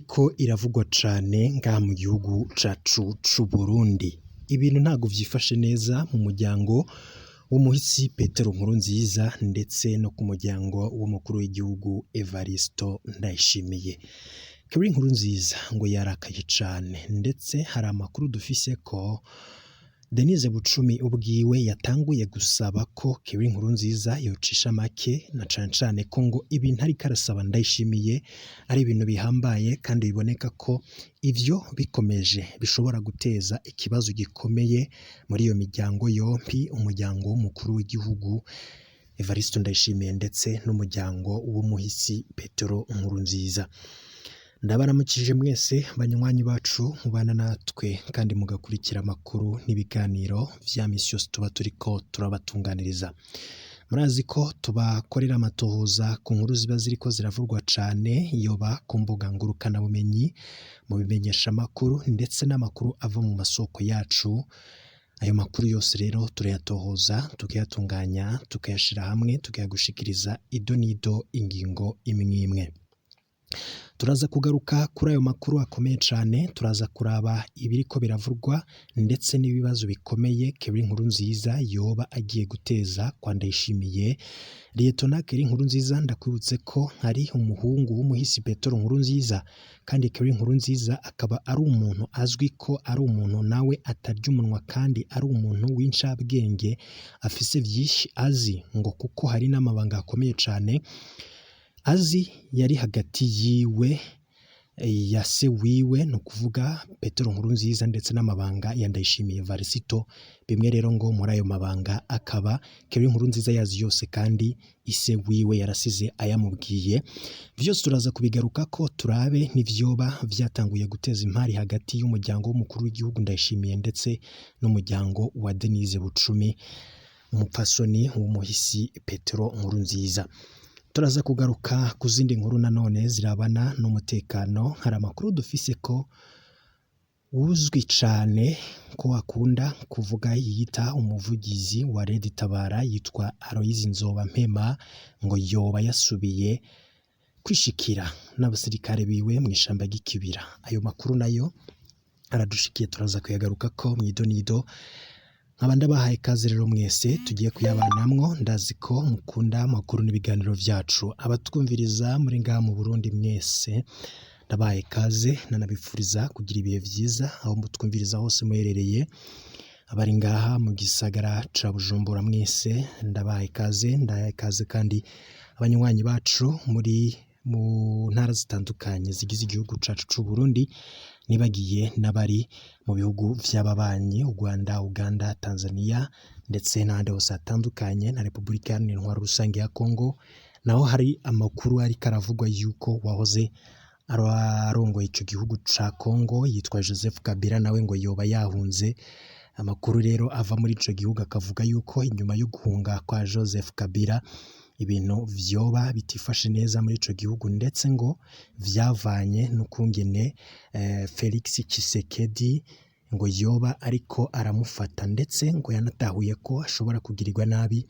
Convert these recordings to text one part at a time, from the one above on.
Iriko iravugwa cane ngaha mu gihugu cacu c'Uburundi. Ibintu ntabwo vyifashe neza mu muryango w'umuhisi Petero Nkurunziza ndetse no ku muryango w'umukuru w'igihugu Evaristo Ndayishimiye. Keri Nkurunziza ngo yarakaye cane ndetse hari amakuru dufise ko Denise Bucumi ubwiwe yatanguye gusaba ko Keri Nkurunziza yocisha make, na cane cane ko ngo ibintu ariko arasaba Ndayishimiye ari ibintu bihambaye, kandi biboneka ko ivyo bikomeje bishobora guteza ikibazo gikomeye muri iyo miryango yompi, umuryango w'umukuru w'igihugu Evariste Ndayishimiye ndetse n'umuryango w'umuhisi Petero Nkurunziza. Ndabaramukije mwese banywanyi bacu mubana natwe kandi mugakurikira amakuru n'ibiganiro vya misi yose tuba turiko turabatunganiriza. Murazi ko tubakorera amatohoza ku nkuru ziba ziriko ziravurwa cane, yoba ku mbuga ngurukanabumenyi, mu bimenyeshamakuru ndetse n'amakuru ava mu masoko yacu. Ayo makuru yose rero turayatohoza, tukayatunganya, tukayashira hamwe, tukayagushikiriza ido n'ido, ingingo imwe imwe. Turaza kugaruka kuri ayo makuru akomeye cane, turaza kuraba ibiriko biravurwa ndetse n'ibibazo bikomeye Keri Nkurunziza yoba agiye guteza kwa Ndayishimiye. Liyetona Keri Nkurunziza, ndakwibutse ko ari umuhungu w'umuhisi Petero Nkurunziza, kandi Keri Nkurunziza akaba ari umuntu azwi ko ari umuntu nawe atarya umunwa, kandi ari umuntu w'incabwenge afise vyinshi azi, ngo kuko hari n'amabanga akomeye cane azi yari hagati yiwe ya se wiwe, ni ukuvuga Petero Nkurunziza, ndetse n'amabanga ya Ndayishimiye Evariste. Bimwe rero ngo muri ayo mabanga akaba Keri Nkurunziza yazi yose, kandi ise wiwe yarasize ayamubwiye. Vyose turaza kubigaruka ko turabe n'ivyoba vyatanguye guteza impari hagati y'umuryango w'umukuru w'igihugu Ndayishimiye ndetse n'umuryango wa Denise Bucumi, umupfasoni w'umuhisi Petero Nkurunziza. Turaza kugaruka ku zindi nkuru nanone zirabana n'umutekano. Hari amakuru dufise ko uzwi cane ko akunda kuvuga yiyita umuvugizi wa Red Tabara yitwa Aloyizi Nzobampema, ngo yoba yasubiye kwishikira n'abasirikare biwe mw'ishamba ry'ikibira. Ayo makuru nayo aradushikiye, turaza kuyagarukako mw'idonido. Nkaba ndabahaye ikaze rero mwese tugiye kuyabanamwo. Ndazi ko mukunda amakuru n'ibiganiro vyacu. Abatwumviriza muri ngaha mu Burundi mwese ndabahaye ikaze, nanabifuriza kugira ibihe vyiza aho mutwumviriza hose muherereye. Abari ngaha mu gisagara ca Bujumbura mwese ndabahaye ikaze, ndahaye ikaze kandi abanywanyi bacu muri mu ntara zitandukanye zigize igihugu cacu c'u Burundi, nibagiye n'abari mu bihugu vy'ababanyi, u Rwanda, Uganda, Tanzania ndetse n'ahandi hose hatandukanye, na Repubulika Iharanira Intwaro Rusange ya Kongo, naho hari amakuru ariko aravugwa yuko wahoze arongoye ico gihugu ca Kongo yitwa Joseph Kabila nawe ngo yoba yahunze. Amakuru rero ava muri ico gihugu akavuga yuko inyuma yo guhunga kwa Joseph Kabila ibintu vyoba bitifashe neza muri ico gihugu, ndetse ngo vyavanye n'ukungene Felix Tshisekedi ngo yoba ariko aramufata, ndetse ngo yanatahuye ko ashobora kugirirwa nabi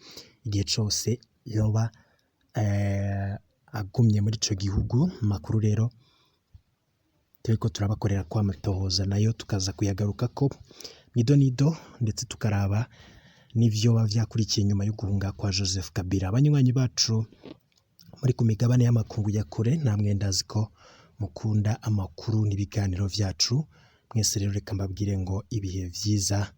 igihe cose yoba agumye muri ico gihugu. Amakuru rero turiko turabakorera kwa matohoza nayo tukaza kuyagarukako mw'idonido, ndetse tukaraba n'ivyoba vyakurikiye inyuma yo guhunga kwa Joseph Kabila. Abanywanyi bacu muri ku migabane y'amakungu ya kure, namwe ndazi ko mukunda amakuru n'ibiganiro vyacu. Mwese rero reka mbabwire ngo ibihe vyiza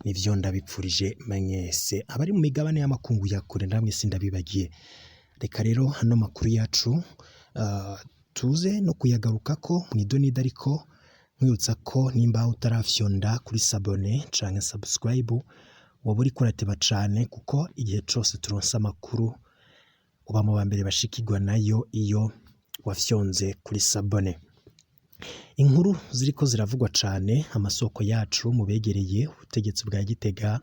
nivyo ndabipfurije mwese. Abari mu migabane y'amakungu ya kure namwe sindabibagiye. Reka rero hano makuru yacu tuze no kuyagarukako mw'idonido, ariko nkwibutsa ko nimba utarafyonda kuri s'abonner canke subscribe woba uriko urateba cane, kuko igihe cose turonse amakuru uba mu bambere bashikirwa nayo iyo wafyonze kuri s'abonner. Inkuru ziriko ziravugwa cane, amasoko yacu mu begereye ubutegetsi bwa Gitega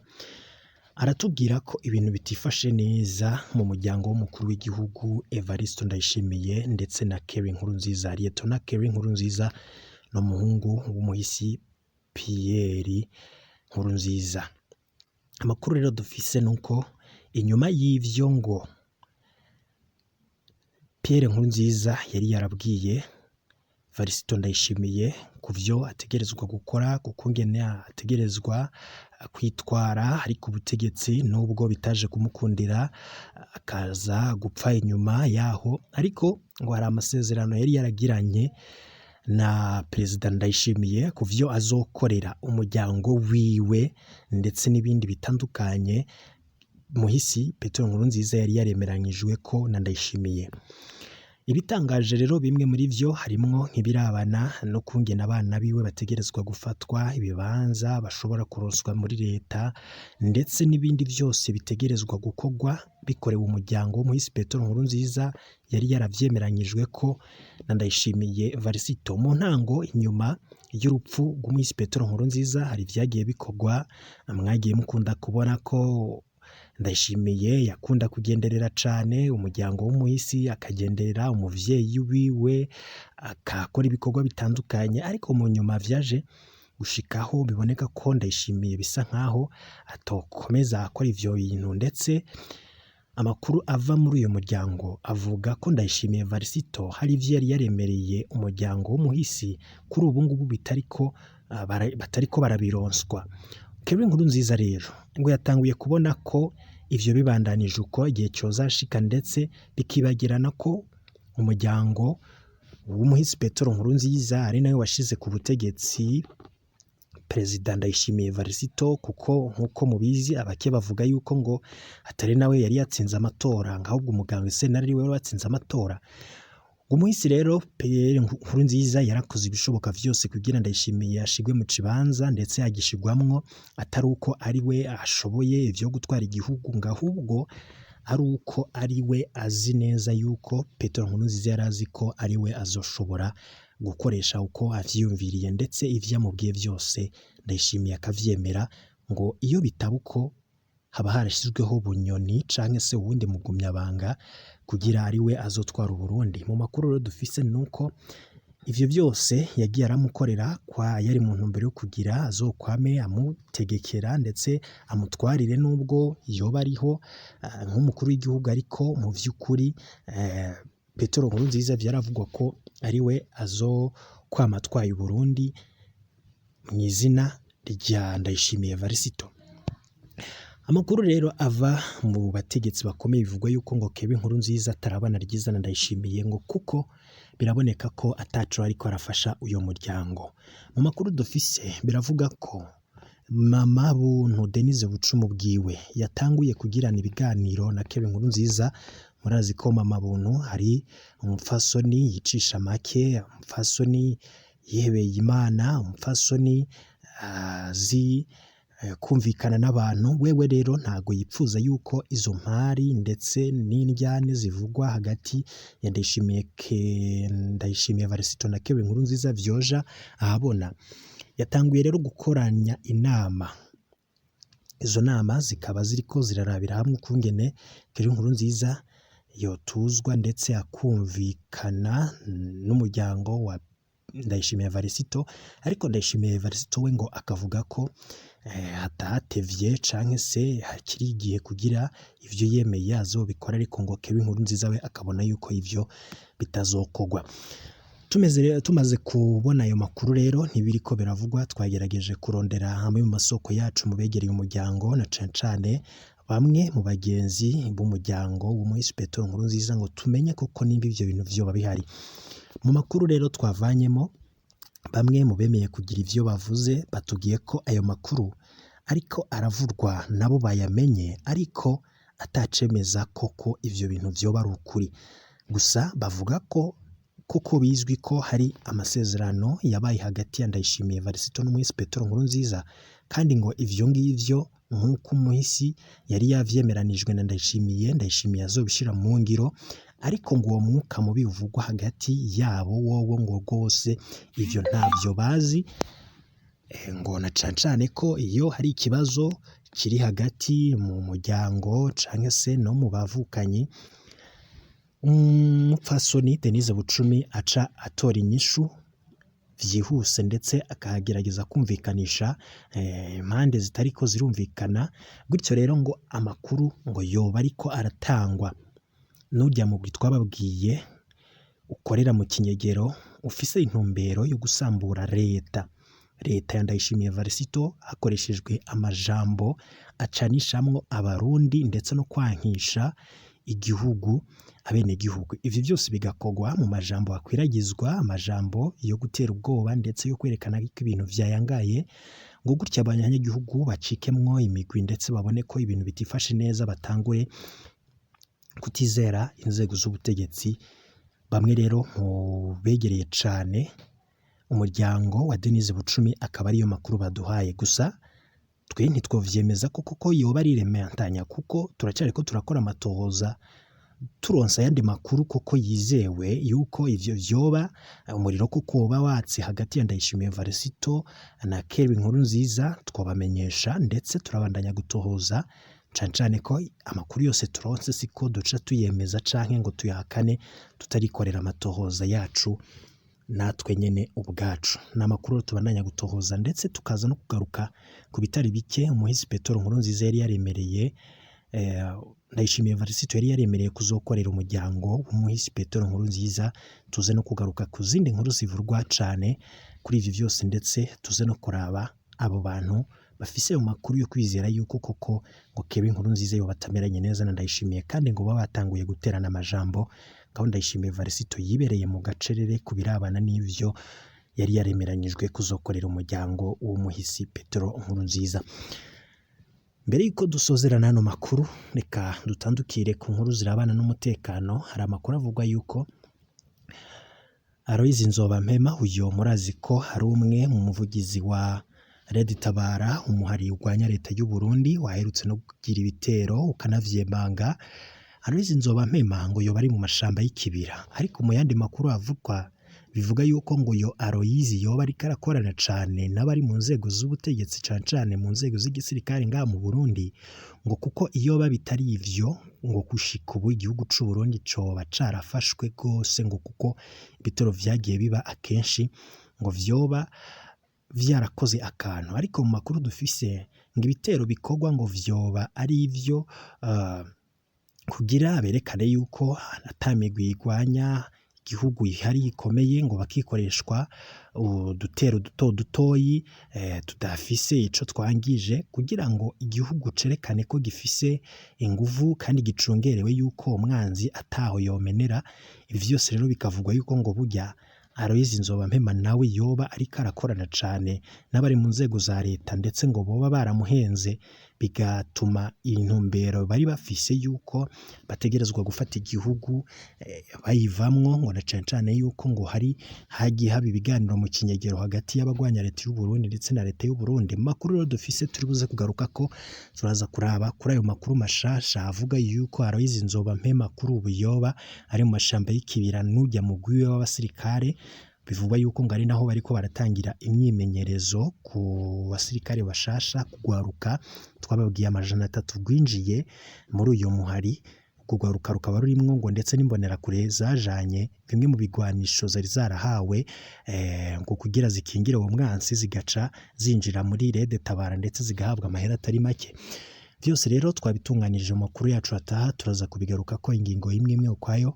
aratubwira ko ibintu bitifashe neza mu muryango w'umukuru w'igihugu Evariste Ndayishimiye ndetse na Keri Nkurunziza. Liyetona Keri Nkurunziza ni umuhungu w'umuhisi Pierre Nkurunziza. Amakuru rero dufise nuko inyuma y'ivyo ngo Pierre Nkurunziza yari yarabwiye Varisito Ndayishimiye ku vyo ategerezwa gukora, kukungene ategerezwa kwitwara ari ku butegetsi, nubwo bitaje kumukundira akaza gupfa inyuma yaho, ariko ngo hari amasezerano yari yaragiranye na Perezida Ndayishimiye ku vyo azokorera umuryango wiwe ndetse n'ibindi bitandukanye. Muhisi Petero Nkurunziza yari yaremeranyijwe ko na Ndayishimiye. Ibitangaje rero bimwe muri vyo harimwo nk'ibirabana no kungena abana biwe bategerezwa gufatwa, ibibanza bashobora kuronswa muri leta, ndetse n'ibindi vyose bitegerezwa gukorwa bikorewe umuryango w'umuhisi Petero Nkurunziza yari yaravyemeranyijwe ko na Ndayishimiye Varisito. Mu ntango inyuma y'urupfu rw'umuhisi Petero Nkurunziza hari ivyagiye bikorwa, mwagiye mukunda kubona ko Ndayishimiye yakunda kugenderera cane umuryango w'umuhisi, akagenderera umuvyeyi wiwe, akakora ibikorwa bitandukanye, ariko mu nyuma vyaje gushikaho biboneka ko Ndayishimiye bisa nkaho atokomeza akora ivyo bintu, ndetse amakuru ava muri uyo muryango avuga ko Ndayishimiye Varisito hari ivyo yari yaremereye umuryango w'umuhisi kuri ubu ngubu batariko barabironswa. Kevin Nkurunziza rero ngo yatanguye kubona ko ivyo bibandanije uko igihe cozashika, ndetse bikibagirana ko umuryango w'umuhisi Petero Nkurunziza ari nawe washize ku butegetsi Perezida Ndayishimiye Varisito, kuko nkuko mubizi abake bavuga yuko ngo atari nawe yari yatsinze amatora, ngo ahubwo umuganga Sentare ari we wari watsinze amatora. Umuhisi rero Pierre Nkurunziza yarakoze ibishoboka vyose kugira Ndayishimiye ashigwe mu kibanza, ndetse agishigwamwo atari uko ari we ashoboye ivyo gutwara igihugu, ngo ahubwo ari uko ari we azi neza yuko Petero Nkurunziza yari azi ko ari we azoshobora gukoresha uko avyiyumviriye, ndetse ivyo amubwiye vyose Ndayishimiye akavyemera. Ngo iyo bitaba uko haba harashizweho Bunyoni canke se uwundi mugumyabanga kugira ari we azotwara Uburundi. Mu makuru rero dufise nuko ivyo vyose yagiye aramukorera kwa yari mu ntumbero yo kugira azokwame amutegekera ndetse amutwarire, nubwo yoba ariho nk'umukuru w'igihugu, ariko mu vy'ukuri Petero Nkurunziza vyaravugwa ko ari we azokwama atwaye Uburundi mw'izina rya Ndayishimiye Varisito. Amakuru rero ava mu bategetsi bakomeye bivugwa yuko ngo Kevin Nkurunziza atarabana ryiza na Ndayishimiye, ngo kuko biraboneka ko ataco ariko arafasha uyo muryango. Mu makuru dufise biravuga ko Mama Buntu Denise Bucumu bwiwe yatanguye kugirana ibiganiro na Kevin Nkurunziza. Murazi ko Mama Buntu ari umupfasoni yicisha make, umupfasoni yihebeye Imana, umupfasoni azi kumvikana n'abantu. Wewe rero ntago yipfuza yuko izo mpari ndetse n'indyane zivugwa hagati ya Ndayishimiye Varisito na Kevin Nkurunziza vyoja ahabona. Yatanguye rero gukoranya inama, izo nama zikaba ziriko zirarabira hamwe ukungene Kevin Nkurunziza yotuzwa ndetse akumvikana n'umuryango wa Ndayishimiye Varisito, ariko Ndayishimiye Varisito we ngo akavuga ko atahatevye canke se hakiri igihe kugira ivyo yemeye azobikora, ariko ngo Kevin Nkurunziza we akabona yuko ivyo bitazokorwa. Tumaze kubona ayo makuru rero ntibiriko biravugwa, twagerageje kurondera hamwe mu masoko yacu mu begereye umuryango na cane cane bamwe mu bagenzi b'umuryango w'umuhisi Petero Nkurunziza ngo tumenye koko nimba ivyo bintu vyoba bihari. Mu makuru rero twavanyemo, bamwe mu bemeye kugira ivyo bavuze batubwiye ko ayo makuru ariko aravurwa nabo bayamenye, ariko atacemeza koko ivyo bintu vyoba ari ukuri. Gusa bavuga ko kuko bizwi ko hari amasezerano yabaye hagati ya Ndayishimiye Varisito n'umuhisi Petero Nkurunziza, kandi ngo ivyo ngivyo nk'uko umuhisi yari yavyemeranijwe na Ndayishimiye, Ndayishimiye azobishira mu ngiro, ariko ngo uwo mwuka mubi uvugwa hagati yabo wowo ngo rwose ivyo ntavyo bazi, ngo na cane cane ko iyo hari ikibazo kiri hagati mu muryango canke se no mu bavukanyi, umupfasoni Denise Bucumi aca atora inyishu vyihuse ndetse akagerageza kumvikanisha impande zitariko zirumvikana, gutyo rero ngo amakuru ngo yoba ariko aratangwa n'urya mugwi twababwiye ukorera mu kinyegero ufise intumbero yo gusambura leta. Leta ya Ndayishimiye Varisito hakoreshejwe amajambo acanishamwo abarundi ndetse no kwankisha igihugu abenegihugu. Ivyo vyose bigakorwa mu majambo akwiragizwa, amajambo yo gutera ubwoba ndetse yo kwerekana ko ibintu vyayangaye, ngo gutya abanyagihugu bacikemwo imigwi ndetse babone ko ibintu bitifashe neza, batangure kutizera inzego z'ubutegetsi. Bamwe rero mu begereye cane umuryango wa Denise Bucumi akaba ariyo makuru baduhaye. Gusa twe ntitwovyemeza ko koko yoba ari irementanya, kuko turacariko turakora amatohoza, turonse ayandi makuru koko yizewe yuko ivyo vyoba umuriro koko woba watse hagati ya Ndayishimiye Varisito na Kelly Nkurunziza, twobamenyesha. Ndetse turabandanya gutohoza cane cane ko amakuru yose turonse siko duca tuyemeza canke ngo tuyahakane tutarikorera amatohoza yacu natwe nyene ubwacu. Ni amakuru tubandanya gutohoza ndetse tukaza no kugaruka ku bitari bike umuhisi Petero Nkurunziza yari yaremereye, Ndayishimiye Varisito yari yaremereye kuzokorera umuryango w'umuhisi Petero Nkurunziza. Tuze no kugaruka ku zindi nkuru zivurwa cane kuri ivyo vyose, ndetse tuze no kuraba abo bantu bafise ayo makuru yo kwizera yuko koko ngo Kelly Nkurunziza yoba atameranye neza na Ndayishimiye, kandi ngo baba batanguye guterana amajambo. Ngaho Ndayishimiye Varisito yibereye mu gacerere ku birabana n'ivyo yari yaremeranyijwe kuzokorera umuryango w'umuhisi Petero Nkurunziza. Mbere yuko dusozerana ano makuru, reka dutandukire ku nkuru zirabana n'umutekano. Hari amakuru avugwa yuko Aloys Nzobampema, uyo murazi ko hari umwe mu muvugizi wa Red Tabara, umuhari urwanya leta y'u Burundi waherutse no kugira ibitero ukanavyemanga. Aloys Nzobampema ngo yoba ari mu mashamba y'ikibira, ariko mu yandi makuru avugwa bivuga yuko ngo yo Aloys yoba ariko arakorana cane n'abari mu nzego z'ubutegetsi, cane cane mu nzego z'igisirikare ngaha mu Burundi, ngo kuko iyo bitari ivyo ngo gushika ubu igihugu c'u Burundi coba carafashwe gose, ngo kuko ibitero vyagiye biba akenshi ngo vyoba vyarakoze akantu. Ariko mu makuru dufise ngo ibitero bikorwa ngo vyoba ari ivyo kugira berekane yuko ata migwi igwanya igihugu ihari ikomeye, ngo bakikoreshwa udutero duto dutoyi tudafise ico twangije, kugira ngo igihugu cerekane ko gifise inguvu kandi gicungerewe yuko umwanzi ataho yomenera. Ibi vyose rero bikavugwa yuko ngo burya Aloys Nzobampema nawe yoba ariko arakorana cane n'abari mu nzego za leta, ndetse ngo boba baramuhenze bigatuma intumbero bari bafise yuko bategerezwa gufata igihugu bayivamwo, ngo na cane cane yuko ngo hari hagiye haba ibiganiro mu kinyegero hagati y'abagwanya leta y'u Burundi ndetse na leta y'u Burundi. Makuru rero dufise turi buze kugaruka ko turaza kuraba kuri ayo makuru mashasha avuga yuko Aloys Nzobampema kuri ubu yoba ari mu mashamba y'ikibira n'ujya mu gwiwe w'abasirikare. Bivugwa yuko ngo ari naho bariko baratangira imyimenyerezo ku basirikare bashasha kugwaruka. Twababwiye 300 rwinjiye muri uyo muhari, kugwaruka rukaba rurimwo ngo ndetse n'imbonerakure zajanye bimwe mu bigwanisho zari zarahawe ngo kugira zikingire uwo mwansi, zigaca zinjira muri Red Tabara ndetse zigahabwa amahera atari make. Vyose rero twabitunganije mu makuru yacu ataha, turaza kubigaruka ko ingingo imwe imwe ukwayo.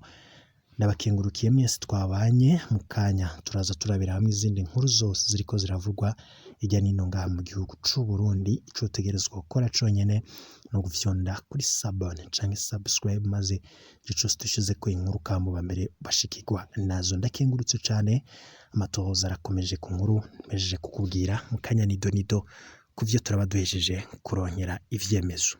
Ndabakengurukiye mwese twabanye mu kanya, turaza turabira hamwe izindi nkuru zose ziriko ziravugwa hirya n'ino ngaha mu gihugu c'u Burundi. Ico utegerezwa gukora conyene no gufyonda kuri sabone canke subscribe, maze igihe cose dushizeko inkuru ukaba mbere bashikirwa nazo. Ndakengurutse cane, amatohoza arakomeje ku nkuru mpejeje kukubwira mu kanya nido nido kuvyo turaba duhejeje kuronkera ivyemezo.